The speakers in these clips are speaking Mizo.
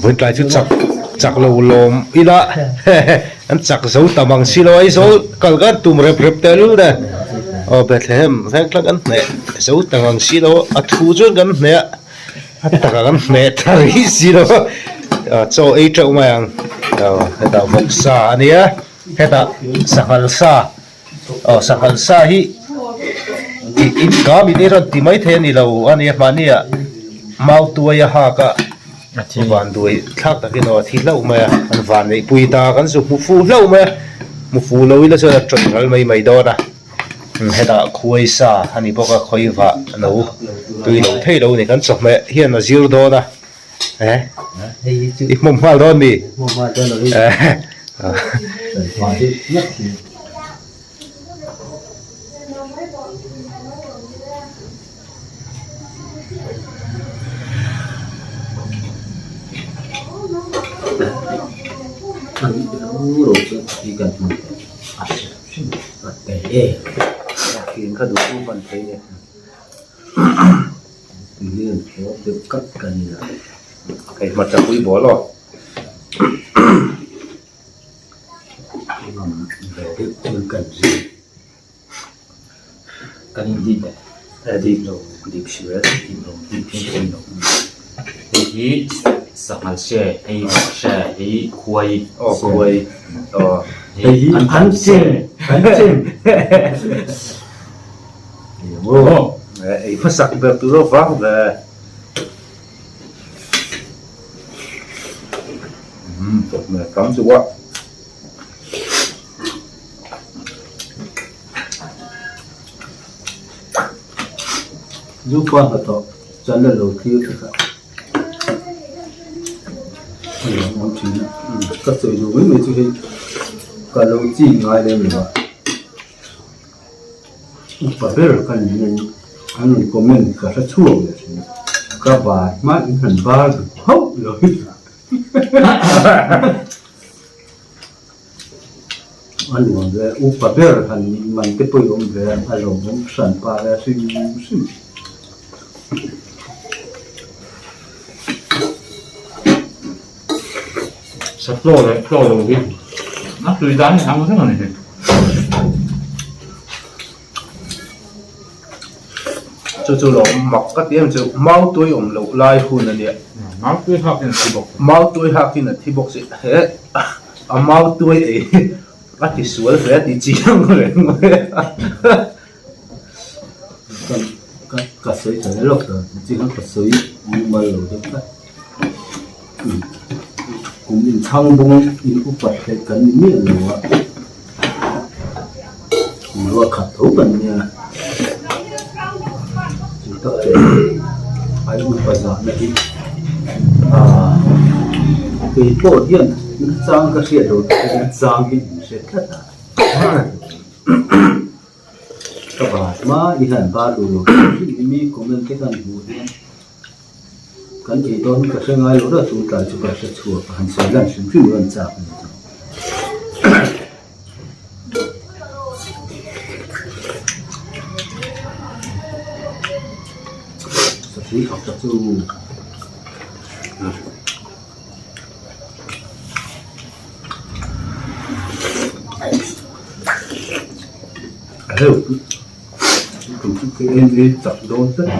Vawitlai chu chak chak lo lawm ila an chak zo tam ang si lo Aizawl kal kan tum rep rep teh lul nen aw Bethlehem vengtlang kan hneh zo tam ang si lo a thu chuan kan hneh a a takah kan hneh ta rih si lo a chaw ei teuh mai ang aw hetah vawksa a nia hetah sanghal sa. Aw sanghal sa hi ih in ka mit hi rawn ti mai thei a ni lo a nia mahnia mau tuai a hak a van duai thlak takin aw a thi hlauh mai a an van neih pui ta kan zu hmu fuh hlauh mai a hmu fuh lo ila chuan a tawih ral mai mai dawn a hetah khuai sa a ni bawk a khawi vah no tui lo thei lo a ni kan chawhmeh hian a zir dawn a eh i hmawm nghal dawn mi eh. Hei hmarcha pui bawl aw. Dip lo dip si ve dip lo dip si lo. Hei hi sanghal se hei se hei khuai aw khuai aw hei hi an chem an chem Ei hmasak ber tur avang ve. Chawhmeh tam chu a. Zupa hnathawh chuan la lo thlir te kha a lo awm thin a. Ka sawi duh mai mai chu hei ka lo chik ngai lem lo a. Upa ber ka ni hian an rawn comment ka hre chhuak leh thin a, ka bar hma in han bar duh hauh lo hi a nuam ve, upa ber han nih man te pawh i awm ve a, a lo awm hran pa ve a hrim hrim. Satlaw leh tlaw lo hi a tui dan hi ang reng a ni hi. Chu chu lo mak ka ti em chu mau tui awm loh lai hun a nia. Mau tui hak in a thi bawk. Mau tui hak in a thi bawk si he a mau tui ei a ti sual hle a ti chiang reng mai a. Ka ka sawi tha hle lawk ta chi khan ka sawi mumal lo deuh tlat. Kum inchhang bawng in upat theih kan ni miah lo a, kum rual khat tho kan nia. Chu tak chu ai upa zahna hi aaa kei pawh hian chang ka hriat loh te hian chang hi in hre tlat a. Ka bar hma i han bar duh lo hrim hrim hi mi comment te kan hmuh hian kan ei dawn hi ka hre ngai lo rat chu tlai chu ka hre chhuak a han sawi lan hrim hrim rawn chak a ni chu. Sathli khawp ta chu. Heu tum chu ka en ei chak dawn tlat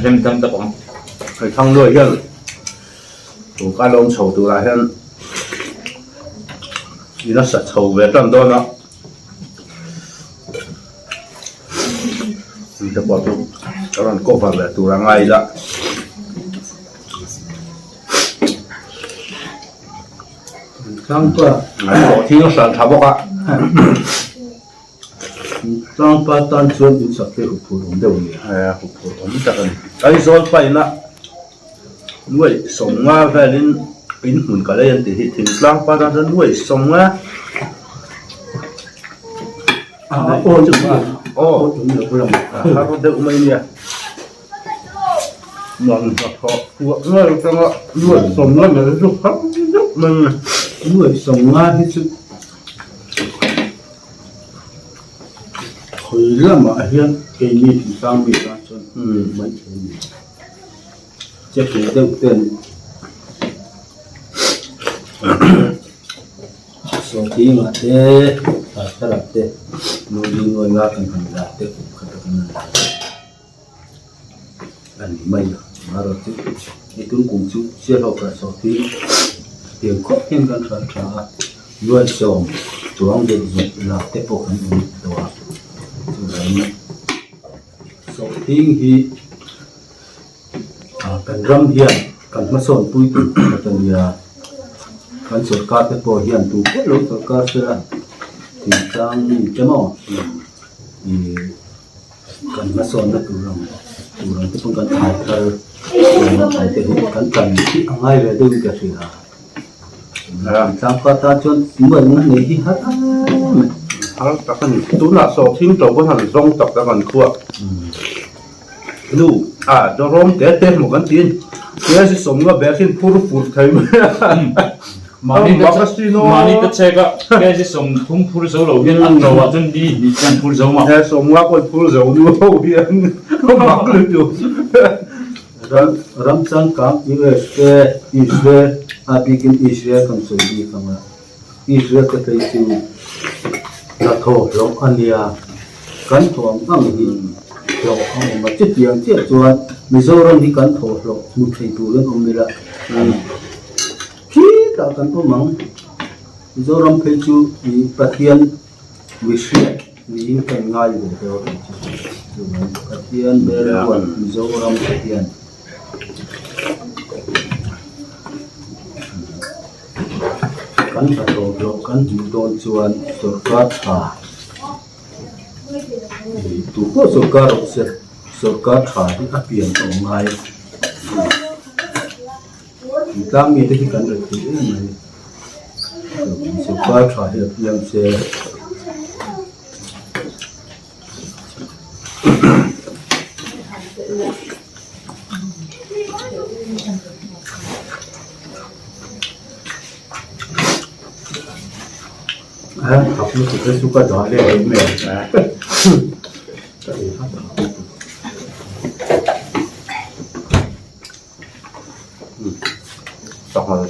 Hlem tam tak awm. Hei thang luai hian tun ka lawm chho turah hian i nasa chho ve tan dawn a. Te pawh chu ka rawn cover leh tur a ngai ila. Tlangpa Thing a hran tha bawk a. Tlangpa tan chuan in sak te huphurh awm deuh a ni a. Huphurh awm tak a ni. Aizawl paina nuaih sawmnga velin in hmun ka lei an tih hi thingtlangpa tan chuan nuaih sawmnga aw har deuh mai nia. Nuam hnathawh chhuah ngei atanga nuaih sawmnga mai chu har deuh mai a ni. Nuaih sawmnga hi chu khawi lamah hian keini thingtlang mi tan chuan mai thei a ni. Che pui deuh ten sawhthingah te tharah te lungli ngawi nga kan han la te kum khat a kan han la a ni mai a amaherawh chu hei tun kum chu sialhawk ah sawhthing tiang khawp hian kan hral tha a nuaisawm chuang deuh zawk lak te pawh kan awm tawh a chuvangin sawhthing hi. Kan ram hian kan hmasawn pui tur pakhat a nia, kan sorkar te pawh hian tu pawh lo sorkar sela thingtlang mi te maw ih kan hmasawnna tur ang tur ang te pawh kan thlai thar ang te hi kan tlan hi a ngai ve deuhin ka hria. Thingtlang pa tan chuan nuaihna nei hi har em em a ni. Har tak a ni. Tunah sawhthing to kan han zawng tak tak an khuah. Nu a dawrawm te te hmu kan tiin kesi sawmnga bag hi phur fur thei mai a. Mahni te mahni te chek a kesi sawmthum phur zo lo hian an to ah chuan ni hnih chuan phur zo mah. He sawmnga pawh in phur zo nu ho hian mak lutuk. Ram ram changkang US te Israel a bikin Israel kan sawi bik ang a Israel te phei chu hnathawh hlawh a nia, kan thawh ang ang hi hlawh a awm a, chutiang chiah chuan Mizoram hi kan thawh hlawh hmu thei turin awm ila khitah kan awm ang. Mizoram phei chu ih Pathian mihriat niin kan ngai ve deuh a tih chu chuvang Pathian bel ruat Mizoram te hian. Kan hnathawh hlawh kan hmuh dawn chuan sorkar tha ih tu pawh sorkar rawh se sorkar tha hi a pian a awm ngai tlang mite hi kan rethei em mai sorkar tha hi a piang se.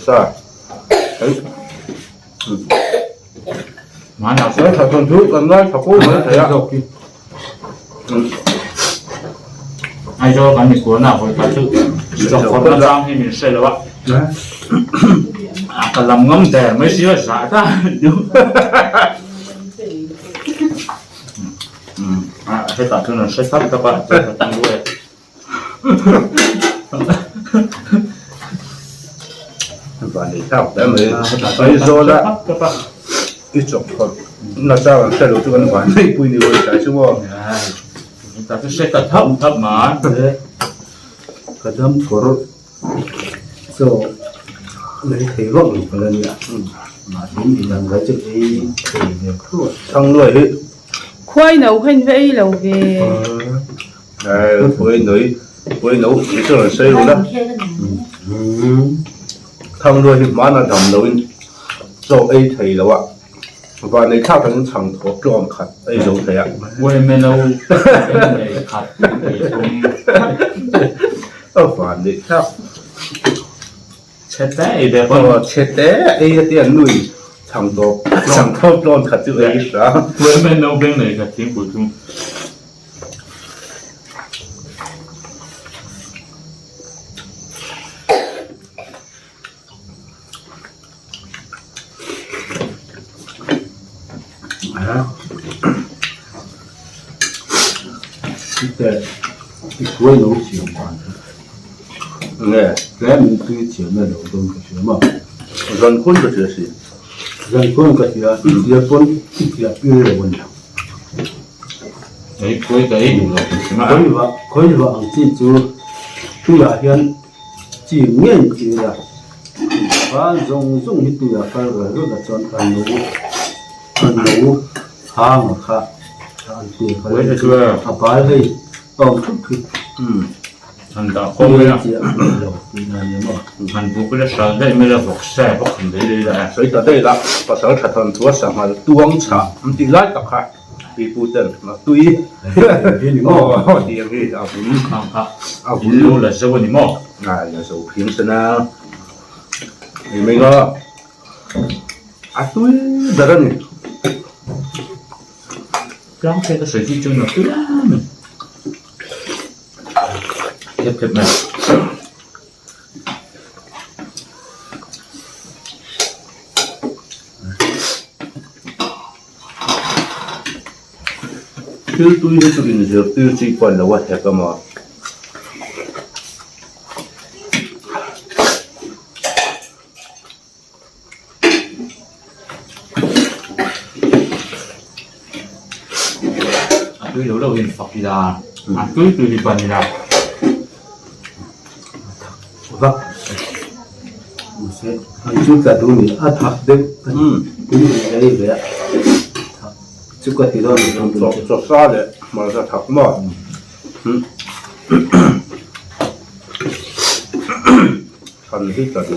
Sa Tha thawnthu kan ngaithla fo mai thei a. Aizawl kan mikualna hawi kha chu chawkawrh atang hi min hre lo a, a ka lam ngam der mai si a zah ta hetah chuan an hre tak tak a Aizawl a i chawkawrh na chang an hre lo chu kan vanneih pui ni rawih tlai chu maw. Ka dam kawr chaw lei thei vak lo ka la nia mahse midang ka chu ei thei ve khup a. Thangluai hi. Khuai no kha in va ei lo ve. Khuai noi khuai no tih chu rawn sawi ru la. Thangluai hi hmana dam lo in chaw ei thei lo a. Vanei thlak an chhang thawh tlawm khat ei zo thei a. Uaime no nei khat ei thum. A vanei thlak. Chhe te ei ve pawn. Aw chhe te ei a tia nui chhang tawp chhang thawh tlawm khat chu ei hra. Uaime no beng nei khat thingpui thum. Nge zan khun ka hria si. Ei khuai ka ei duh lo tih hrim a. Chi ngei chi la van zawng zawng hi tui a kal ral rawt a chuan a no a no hang a kha an ti kha a bal hei a awm thup thup Han dah khawm mai a chi a ni lo tih na ni maw han buk ila hral daih mai la vawk se bawk han lei lei la e sawi ta daih la pasal tha thawn thu a sanghal tuang chhah an tih lai tak kha. Pipu ten a tui aw tiang hi a vun a vun lo la zo a ni maw? A la zo phiang sen a ni mai nga a tui ber a ni. Tlang phek a sawi chi chuan a tui em a ni. Khep khep mai. Thil tui hi chu inzirtir chi pawh lo a hek a maw? A tui lo lo hian fak ila, a tui tui hi ban ila. Vak mahse an chu tla duh ni a thak deuh a ni tui in ei ve a thak chu ka ti dawn ni Chaw chaw sa leh hmarcha thak maw?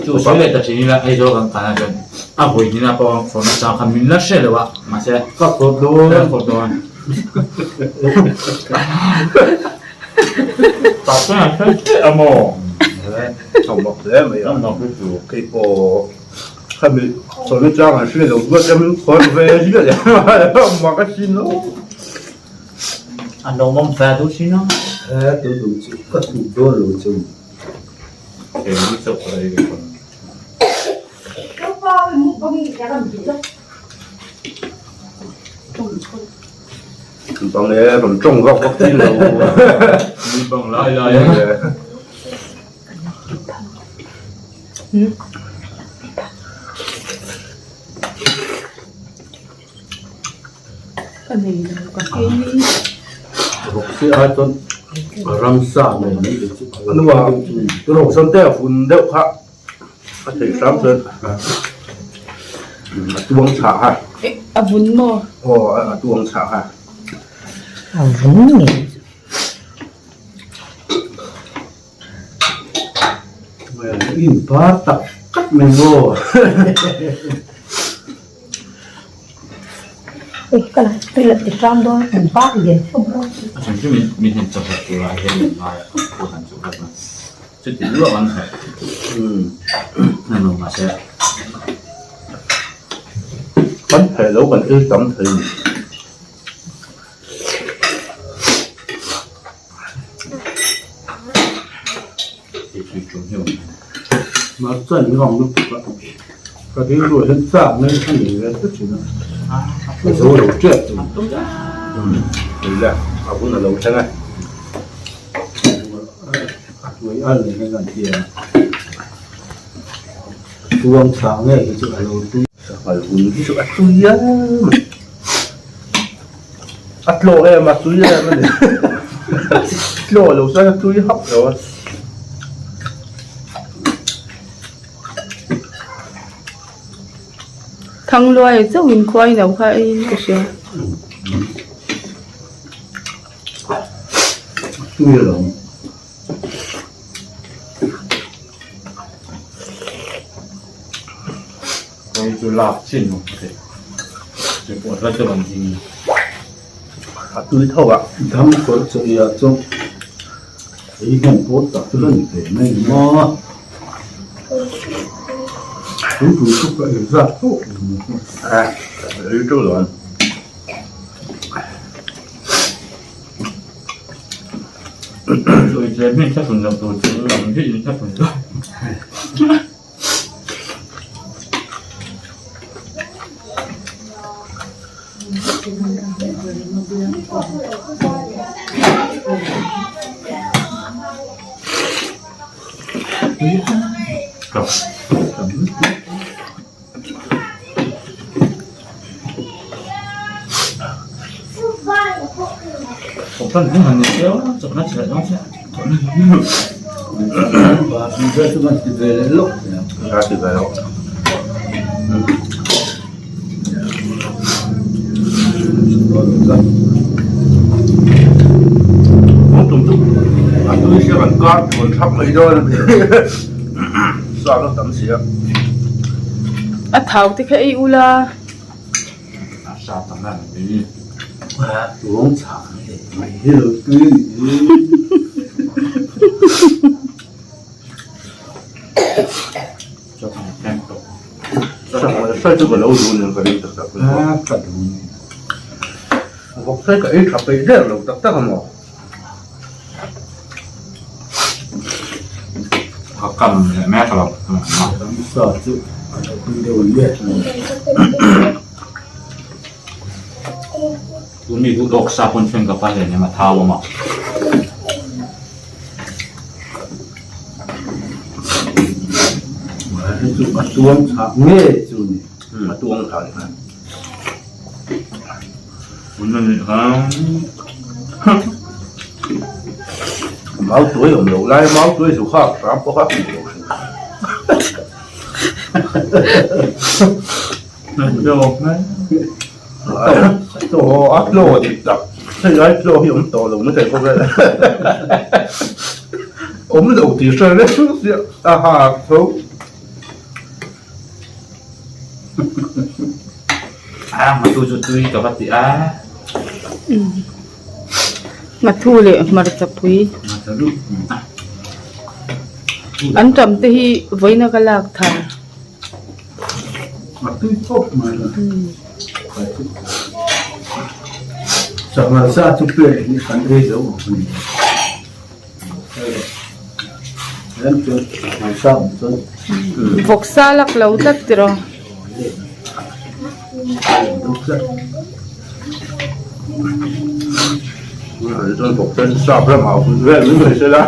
Chu sawi leh ta thin ila Aizawl kan kal ah chuan a vawi hnin ah pawh an khawrna chang kha min la hre lo a mahse ka khawr dawn ka khawr dawn tah chuan an fel chiah a maw a mak hle mai a kei pawh khami sawi chang an hre lo chuan em khawr ve ziah a mak asin aw. A lawmawm fe duh thin a. He tu duh chu ka thup dawn lo chu. Bang e rawn tawng vak vak thin lo. Mi bang lai lai a. Ka nei lo ka hei. Ruk si ai chuan ramsa nei mai te chu a nu a rawhsan te a vun deuh kha a theih hram chuan a tuang chhah kha a vun maw? Aw a tuang chhah kha a vun ngei in par tak tak mai maw? Ui ka la tui la ti hram dawn an par lian fawm rawh. A chhan chu min han chawhmeh tur ah hian min ngai a phut han chuh vat a chuti luah an heh a nuam mahse kan heh lo kan thil tam thei ni. Mar chuan min awm lutuk a, ka rilru ah hian chak na hi ka nei ve tlat thin a, ka zo lo tep thin. Ila a hun a lo thleng a. A hnuai al nei hian kan ti a, tuang chhah ngei hi chu a lo tui. Sanghal hun hi chu a tui em a ni. A tlaw em a tui em a ni. Tlaw lo chuan a tui hauh lo a. Thangluai chauh in khuai no kha ei in ka hria. Tui lo. Hei chu lak chin maw ka ti. Chu pawh hla deuh an ding. A tui tho a. Dam kawr chaw ei ah chuan ei hian pawt tak chu la ni ve mai ni maw. Tui tui chu ka ei zat tawh lo ni. A ei teuh lo an. Tui tlem hi thlahrun loh tur chu lam hi in thlahrun lo. A thau te kha ei ula. Tuang chhah nge mai hi lo tui a nih hi. Sanghal chu ka lo duh nen ka ring tak tak a. Ka duh ni. Vawksawi ka ei tha peih der lo tak tak a maw? Ka kam leh mek lo. Ramsa chu a lo tui deuh ang nge. Tun mi duh tawk sa pawn thleng ka pa hlen em a thau awm a. Hei chu a tuang chhah nge chu ni. A tuang chhah ni. Tun a nih kha. Mau tuai awm loh lai mau tuai zu khak hram pawh kha a hmuh loh hrim. A tlaw dik tak hei ai tlaw hi awm tawh lo mai thei khawvel awm lo tih hre reng chiah a ha tho. A nghathu chu tui ka va ti a. Nghathu leh hmarcha pui. An tam te hi vawiina ka lak thar. A tui khawp mai a. Sangha sa chu plate hi kan ei zo ang a ni. Tlem chuan sangha sa awm chuan. Vawksa lak lo tlat tiraw. Chuan vawksa chu sap ramah a hun vel mai mai sela.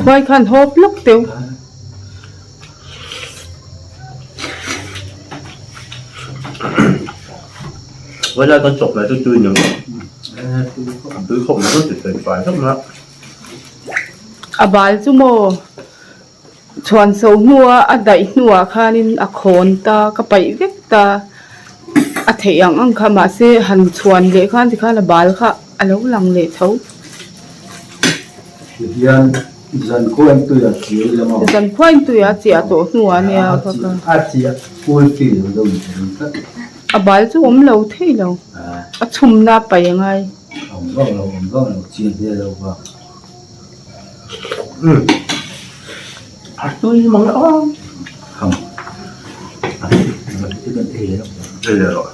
Khuai khan hawp lawk teuh. Vailai kan chawp lai chu tui ni maw? Tui khawp mai chu ti fei fai hlauh mai a. A bal chu maw chhuan so hnua a daih hnuah khanin a khawn ta ka paih vek ta a theih ang ang kha mahse han chhuan leh khan tikhan a bal kha a lo lang leh tho. Tihian Zankhuain tuia chiah ila maw? Zankhuain tuia chiah tawh hnuah ania ka ka. A chiah kul chi lo deuh in ka ring tlat. A bal chu awm lo thei lo. A chhumna paih a ngai. Awm vak lo, awm vak lo, chiah hle lo va. A tui mang a. Kham. A tui kan ei leh. Ei leh rawh.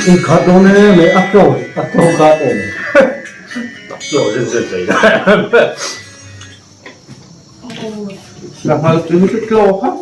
In khat dawn e mai a tlo a tlo khat em. Tlo zin zin thei da. Sanghal tui hi chu tlo khat.